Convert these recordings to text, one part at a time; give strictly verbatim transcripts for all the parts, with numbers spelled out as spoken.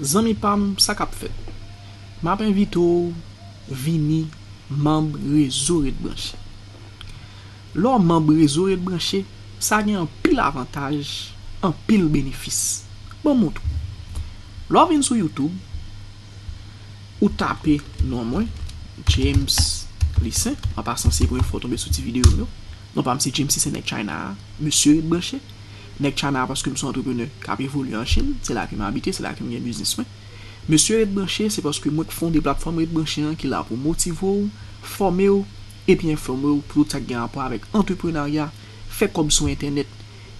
Zanmi pa m, sa k ap fèt? M ap envite w vini manm Rezo Ret Branche. Lè w manm Rezo Ret Branche, sa gen anpil avantaj, anpil benefis. Ban m montre w. Lè w vin sou YouTube, ou tape non mwen, James Lissaint. An pasan, se premye fwa w tonbe sou ti videyo m yo. Non pa m se James Lissaint, nèg China a, mesye Ret Branche. Nèg China a, paske m se yon antreprenè k ap evolye an Chin, se la ke m abite, se la ke m gen biznis mwen. Mesye Ret Branche, se paske mwen k fonde platfòm Ret Branche an ki la pou motive w, fòme w, epi enfòme w pou tout sa k gen rapò avèk antreprenarya, fè kòb sou entènèt,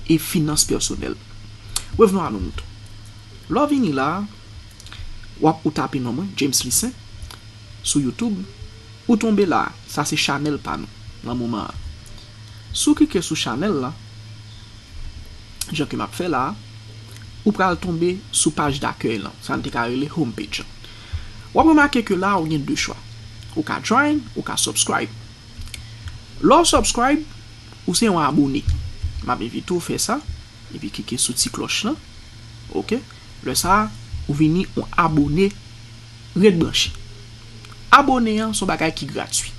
e finans pèsonèl. Revenons à nos moutons. Lè w vini la a, w ap ou tape non mwen, James Lissaint, sou YouTube, ou tonbe la a. Sa se chanèl pa nou nan moman an. Si w klike sou chanèl la, jan ke m ap fè la a, ou pral tonbe sou paj dakèy lan, sa n te ka rele home page lan. W ap remake ke la a ou gen de chwa. Ou ka join, ou ka subscribe. Lè w subscribe, ou se yon abone. M ap envite w fè sa, epi klike sou ti klòch lan. Oke? Lè sa a, ou vini yon abone Ret Branche. Abone an se yon bagay ki gratui.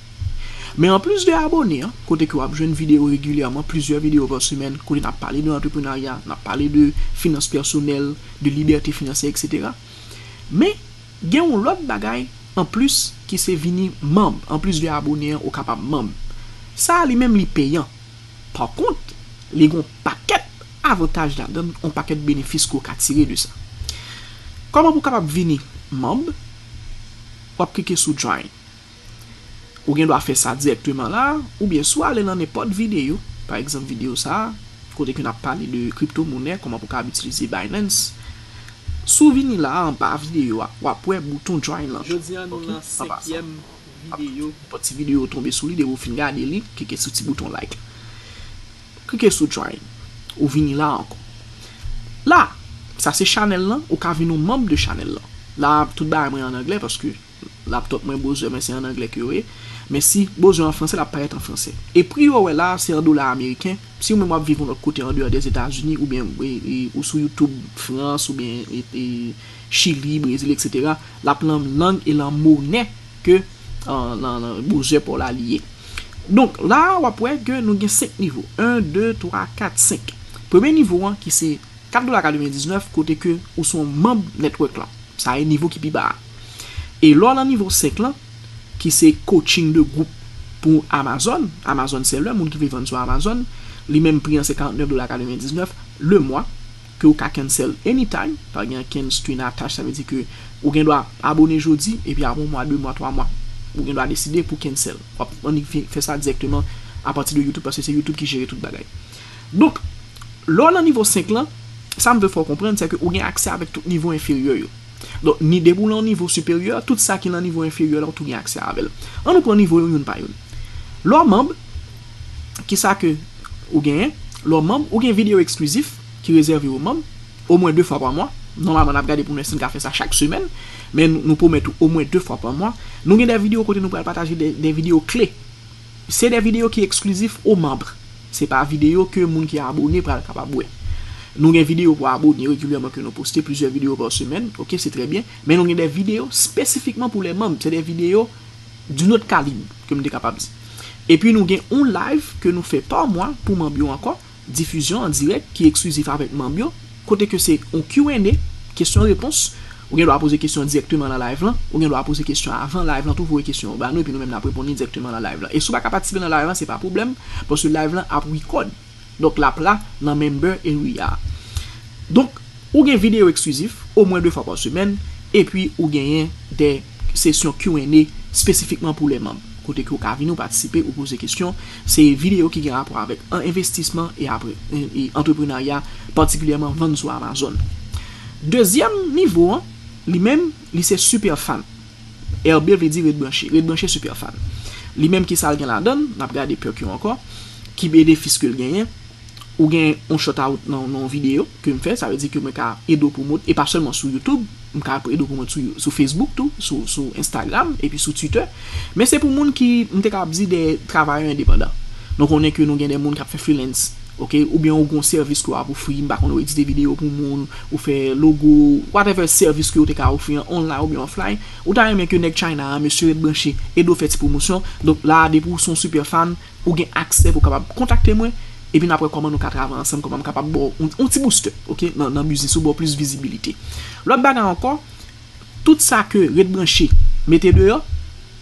Men anplis de abone an, kote ke w ap jwenn videyo regilyèman, plizyè videyo pa semèn, kote n ap pale de antreprenarya, n ap pale de finans pèsonèl, de libète finansyè, etsetera. Men, gen yon lòt bagay anplis ki se vini manm. Anplis de abone an, ou kapab manm. Sa a li menm li peyan. Pa kont, li gen yon pakèt avantaj ladan l, yon pakèt benefis ke w ka tire de sa. Kòman pou w kapab vini manm? W ap klike sou join. Ou gen dwa fè sa dirèkteman la, oubyen si w ale nan nenpòt videyo, pa egzanp videyo sa a, kote ke n ap pale de kripto monè, kòman pou w kapab itilize Binance. Si w vini la a anba videyo a, w ap wè bouton join lan tou. Jodi a nou nan senkyèm videyo. Nenpòt ti videyo w tonbe sou li, depi w fin gade li, klike sou ti bouton like. Klike sou join. Ou vini la ankò. La, sa se chanèl lan, ou ka vin yon manm de chanèl lan. La, tout bagay mwen an anglè paske laptop mwen, browser mwen se an anglè ke yo ye. Men si browser an fransè, l ap parèt an fransè. E pri yo wè la, se an dola ameriken. Si ou menm w ap viv yon lòt kote andeyò Dèzetazini, oubyen e, e, ou sou YouTube Frans, oubyen e, e, Chili, Brezil, etsetera, l ap lan lang e lan monè ke, euh, lan, lan browser pa w la li ye. Donk, la a, w ap wè ke nou gen senk nivo. En, de, twa, kat, senk. Premye nivo an, ki se kat dola katrevendiznèf, kote ke ou se yon manm network lan. Sa e nivo ki pi ba a. E lè w nan nivo senk lan, ki se coaching de group pou Amazon, Amazon seller, moun ki vle vann sou Amazon, li menm pri an se karantnèf dola katrevendiznèf le mwa, ke ou ka cancel anytime, pa gen ankenn string attach, sa vle di ke ou gen dwa abone jodi, epi apre yon mwa, de mwa, twa mwa, ou gen dwa deside pou cancel. W ap annik fè, fè sa dirèkteman apati de YouTube, paske se YouTube ki jere tout bagay. Donk, lè w nan nivo senk lan, sa m vle fè w konprann, se ke ou gen aksè avèk tout nivo enferyè yo. Donk, ni depi w nan nivo siperyè, tout sa ki nan nivo enferyè la, ou tou gen aksè avè l. An nou pran nivo yo youn pa youn. Lè w manm, kisa ke ou genyen? Lè w manm, ou gen videyo eksklizif ki rezève o manm, omwen de fwa pa mwa. Nòmalman, n ap gade pou n wè si n ka fè sa chak semèn, men nou, nou pwomèt ou omwen de fwa pa mwa. Nou gen de videyo kote nou pral pataje de, de videyo kle. Se de videyo ki eksklizif o manm. Se pa videyo ke moun ki abone pral kapab wè. Nou gen videyo pou abone regilyèman ke nou poste, plizyè videyo pa semèn, oke, se trè byen. Men nou gen de videyo espesifikman pou lè manm. Se de videyo d'un autre calibre, ke m te kapab di. Epi nou gen yon live ke nou fè pa mwa pou manm yo ankò, difizyon an dirèk ki eksklizif avèk manm yo, kote ke se yon Q and A, kesyon repons. Ou gen dwa poze kesyon dirèkteman nan live lan, ou gen dwa poze kesyon avan live lan tou, voye kesyon yo ba nou, epi nou menm n ap reponn li dirèkteman nan live lan. E si w pa ka patisipe nan live lan, se pa pwoblèm, paske live lan ap record. Donk, l ap la nan member area. Donk, ou gen videyo eksklizif, omwen de fwa pa semèn, epi ou genyen de sesyon Q and A espesifikman pou lè manm, kote ke ou ka vini, ou patisipe, ou poze kesyon. Se videyo ki gen rapò avèk an, envestisman e apre, e, e antreprenarya, patikilyèman vann sou Amazon. Dezyèm nivo an, li menm, li se super fan. R B vle di ret branche. Ret branche super fan. Li menm ki sa l gen ladan l, n ap gade perk yo ankò, ki benefis ke l genyen. Ou gen yon shout out nan, nan yon videyo ke m fè, sa vle di ke mwen ka ede w pwomot, e pa sèlman sou YouTube, m ka ede w pwomot sou, sou Facebook tou, sou, sou Instagram, epi sou Twitter. Men se pou moun ki, m te kapab di, de travayè endepandan. Nou konnen ke nou gen de moun k ap fè freelance, ok, oubyen ou gen yon sèvis ke w ap ofri, m pa konn, ou edite videyo pou moun, ou fè logo, whatever sèvis ke w te ka ofri an online oubyen offline, ou ta renmen ke nèg China a, mesye Red Branche, ede w fè ti pwomosyon. Donk la a, depi w se yon super fan, ou gen aksè pou w kapab kontakte mwen, epi n ap wè kòman nou ka travay ansanm, kòman m kapab ba w yon, yon ti booster, ok, nan, nan biznis ou, ba w plis vizibilite. Lòt bagay ankò, tout sa ke Red Branche mete deyò,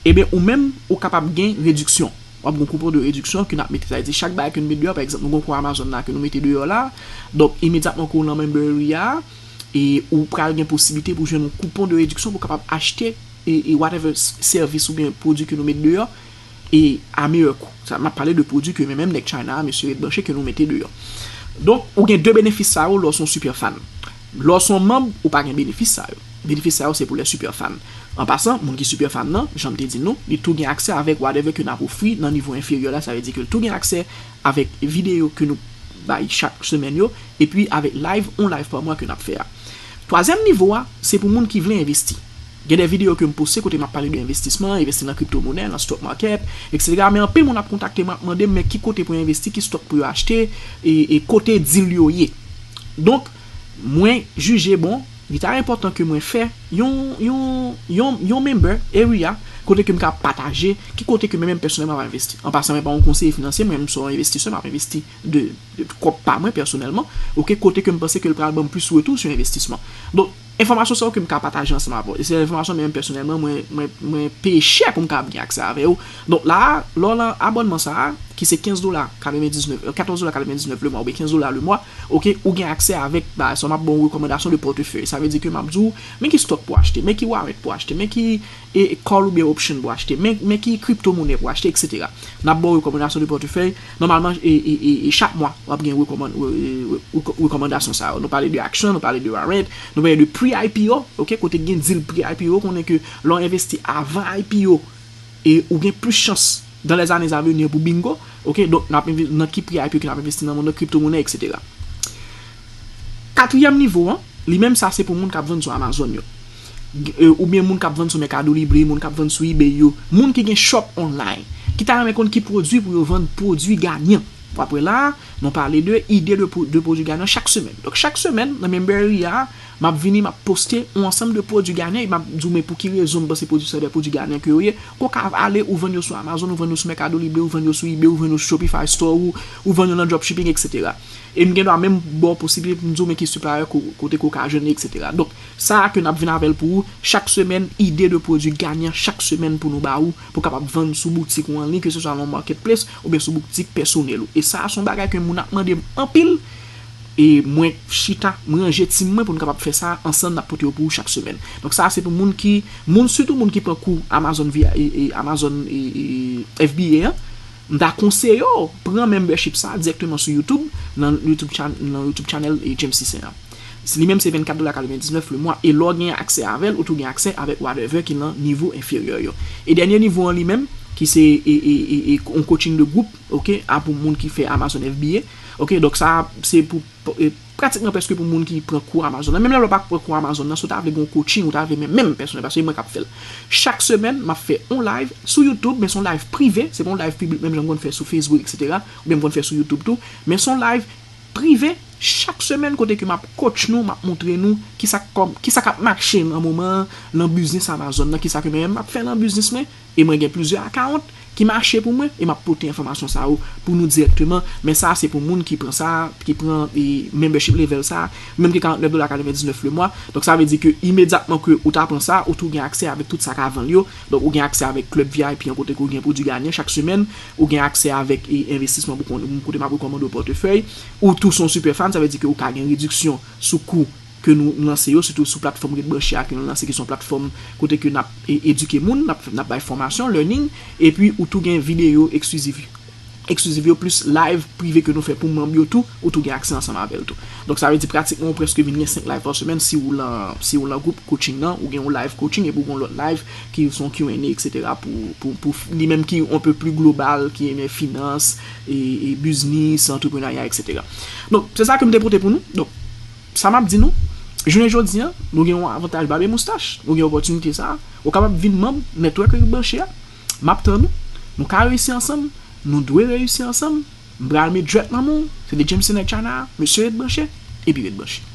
ebyen, ou menm, ou kapab gen rediksyon. W ap gen yon koupon de rediksyon ke n ap mete. Sa vle di, chak bagay ke n met deyò, pa egzanp, nou gen yon kou Amazon la ke nou mete deyò la, donk, imedyatman ke w nan membership a, e ou pral gen posiblite pou jwenn yon koupon de rediksyon pou w kapab achte e, e whatever s- sèvis oubyen pwodui ke nou met deyò, e a meyè kou. Sa, m ap pale de pwodui ke menm, menm nèg China a, mesye Red Branche, ke nou mete deyò. Donk, ou gen de benefis sa yo lè w se yon super fan. Lè w se yon manm, ou pa gen benefis sa yo. Benefis sa yo, se pou lè super fan. An pasan, moun ki super fan nan, jan m te di nou, li tou gen aksè avèk whatever ke n ap ofri nan nivo enferyè la, sa vle di ke l tou gen aksè avèk videyo ke nou bay chak semèn yo, epi avèk live, on live pa mwa ke n ap fè a. Twazyèm nivo a, se pou moun ki vle envesti. Gen de videyo ke m poste kote m ap pale de envestisman, envesti nan kriptomonè, nan stock market, et cetera. Men anpil moun ap kontakte m, ap mande m, men ki kote pou yo envesti, ki stock pou yo achte, e, e kote deal yo ye. Donk, mwen jije bon, li ta enpòtan ke mwen fè yon, yon, yon, yon member area, kote ke m ka pataje, ki kote ke mwen menm pèsonèlman m ap envesti. An pasan, mwen pa yon konseye finansye, mwen menm se yon envestisè, m ap envesti de, de kòb pa mwen pèsonèlman, ok, kote ke m panse ke l pral ban m plis retou sou envestisman. Donk, enfòmasyon sa yo ke m ka pataje ansanm avè w. E se enfòmasyon mwen menm pèsonèlman, mwen, mwen, mwen peye chè pou m kapab gen aksè avè w. Donk la a, lè w nan abònman sa a, ki se kenz dola katrevendiznèf, euh, katòz dola katrevendiznèf le mwa oubyen kenz dola le mwa, ok, ou gen aksè avèk, ba, sa m ap ba w rekòmandasyon de pòtefèy. Sa vle di ke m ap di w, men ki stock pou achte, men ki warrant pou achte, men ki e, e call oubyen option pou achte, men, men ki kriptomonè pou achte, et cetera. N ap ba w rekòmandasyon de pòtefèy. Nòmalman, e, e, e, e chak mwa, w ap gen rekòman-, re-, re-, re-, rekòmandasyon sa yo. Nou pale de aksyon, nou pale de warrant, nou pale de pre-I P O, ok, kote gen deal pre-I P O, konnen ke lè w envesti avan I P O, e ou gen plis chans dans les années à venir pou bingo, ok, donk n ap enve- nan ki pre-I P O ke n ap envesti nan monn nan, kriptomonè, et cetera. Katriyèm nivo an, li menm sa se pou moun k ap vann sou Amazon yo. G- e, oubyen moun k ap vann sou Mercado Libre, moun k ap vann sou eBay yo, moun ki gen shop online, ki ta renmen konn ki pwodui pou yo vann, pwodui ganyan. W ap wè la, nou pale de ide de, pwo- de pwodui ganyan chak semèn. Donk, chak semèn, nan Memberry a, m ap vini, m ap poste yon ansanm de pwodui ganyan, e m ap di w men pou ki rezon m panse pwodui sa de pwodui ganyan ke yo ye. Ke w ka ale, ou vann yo sou Amazon, ou vann yo sou Mercado Libre, ou vann yo sou eBay, ou vann yo sou Shopify Store, ou, ou vann yo nan dropshipping, et cetera. E m gen dwa menm ba w posiblite pou m di w men ki supplier ko- kote ke w ka jwenn li, et cetera. Donk, sa a ke n ap vin avè l pou ou chak semèn, ide de pwodui ganyan chak semèn pou nou ba ou, pou w kapab vann sou boutik ou an liy, ke se swa nan yon marketplace oubyen sou boutik pèsonèl ou. E sa a se yon bagay ke moun ap mande m anpil, e mwen chita, m ranje tim mwen pou n kapab fè sa ansanm, n ap pote yo pou ou chak semèn. Donk sa a se pou moun ki, moun, sitou moun ki pran kou Amazon via, e, e Amazon, e, e F B A an, m ta konseye w pran membership sa a dirèkteman sou YouTube, nan YouTube chan- nan YouTube channel, e, James Toussaint an. Li menm se vennkat dola katrevendiznèf le mwa, e lè w gen aksè avè l, ou tou gen aksè avèk whatever ki nan nivo enferyè yo. E dènye nivo an li menm, ki se, e, e, e, e, yon coaching de gwoup, ok, a pou moun ki fè Amazon F B A, ok, donk sa se pou, e, pratikman prèske pou moun ki pran kou Amazon nan. Menm lè w pa pran kou Amazon nan, si w ta vle gen yon coaching, ou ta vle menm, menm pèsonèl, paske se mwen k ap fè l. Chak semèn, m ap fè yon live sou YouTube, men se yon live prive, se pa yon live piblik menm jan m konn fè sou Facebook, et cetera, oubyen m konn fè sou YouTube tou, men se yon live prive chak semèn kote ke m ap coach nou, m ap montre nou kisa k kòm, kisa k ap mache nan moman an, nan biznis Amazon nan, kisa ke mwen menm m ap fè nan biznis mwen, e mwen gen plizyè account ki mache pou mwen, e m ap pote enfòmasyon sa yo pou nou dirèkteman, men sa a se pou moun ki pran sa, ki pran, e, membership level sa, menm ki karantnèf dola katrevendiznèf le mwa, donk sa vle di ke imedyatman ke ou ta pran sa, ou tou gen aksè avèk tout sa k avan l yo, donk ou gen aksè avèk club V I P an kote ke ou gen pwodui ganyan chak semèn, ou gen aksè avèk, e, envestisman pou kon- kote m ap rekòmande w pòtefèy, ou tou se yon super fan, sa vle di ke ou ka gen rediksyon sou kou ke nou lanse yo, sitou sou platfòm Red Branche a ke nou lanse, ki se yon platfòm kote ke n ap, e, edike moun, n ap, n ap bay fòmasyon, learning, epi ou tou gen videyo eksklizif, eksklizif yo, plis live prive ke nou fè pou manm yo tou, ou tou gen aksè ansanm avè l tou. Donk sa vle di pratikman ou prèske vin gen senk live pa semèn si ou lan, si ou lan gwoup coaching nan, ou gen yon live coaching epi ou gen yon lòt live ki se yon Q and A, et cetera, pou, pou, pou li menm ki yon pe pli global, ki finans, e, e biznis, antreprenarya, et cetera. Donk, se sa ke m te pote pou nou. Donk, sa m ap di nou, jounen jodi a, nou gen yon avantaj bab e moustach. Nou gen opòtinite sa a. Ou kapab vin manm Network Red Branche a. M ap tann ou. Nou ka reyisi ansanm. Nou dwe reyisi ansanm. M pral met djwèt nan men w. Se te Jameson ak China, mesye ret branche, epi ret branche.